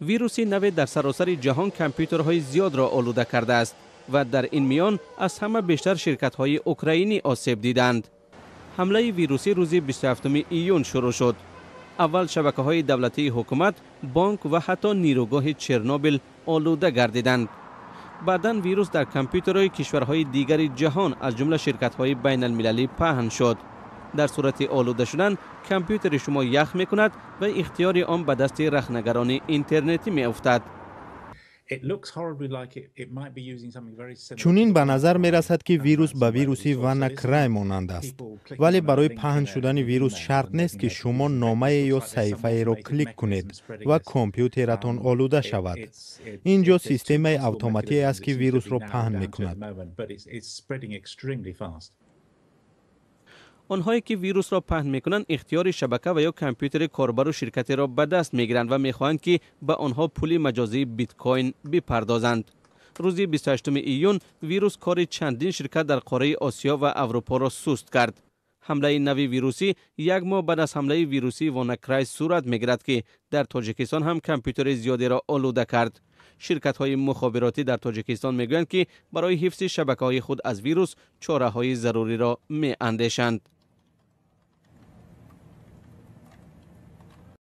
Вируси наве дар саросари ҷаҳон компютерҳои зиёдро олуда кардааст ва дар ин миён аз ҳама бештар ширкатҳои украинӣ осеб диданд. Ҳамлаи вирусӣ рӯзи 27 июн шурӯъ шуд. Аввал шабакаҳои давлатии ҳукумат, бонк ва ҳатто нерӯгоҳи Чернобил олуда гардиданд. Баъдан вирус дар компютерҳои кишварҳои дигари ҷаҳон, аз ҷумла ширкатҳои байналмилалӣ, паҳн шуд. Дар сурати олуда шудан компютери шумо ях мекунад ва ихтиёри он ба дасти рахнагарони интернетӣ меафтад. Чунин ба назар мерасад, ки вирус ба вируси WannaCry монанд аст, вале барои паҳн шудани вирус шарт нест, ки шумо номае ё саҳифаеро клик кунед ва компютератон олуда шавад. Ин ҷо системаи автоматие аст, ки вирусро паҳн мекунад. Онҳое ки вирусро паҳн мекунанд, ихтиёри шабака ва ё компютери корбару ширкатеро ба даст мегиранд ва мехоҳанд, ки ба онҳо пули маҷозии биткоин бипардозанд. Рӯзи 28 июн вирус кори чандин ширкат дар қораи Осиё ва Аврупоро суст кард. Ҳамлаи нави вирусӣ як моҳ баъд аз ҳамлаи вирусии WannaCry сурат мегирад, ки дар Тоҷикистон ҳам компютери зиёдеро олуда кард. Ширкатҳои мухобиротӣ дар Тоҷикистон мегӯянд, ки барои ҳифзи шабакаҳои худ аз вирус чораҳои заруриро меандешанд.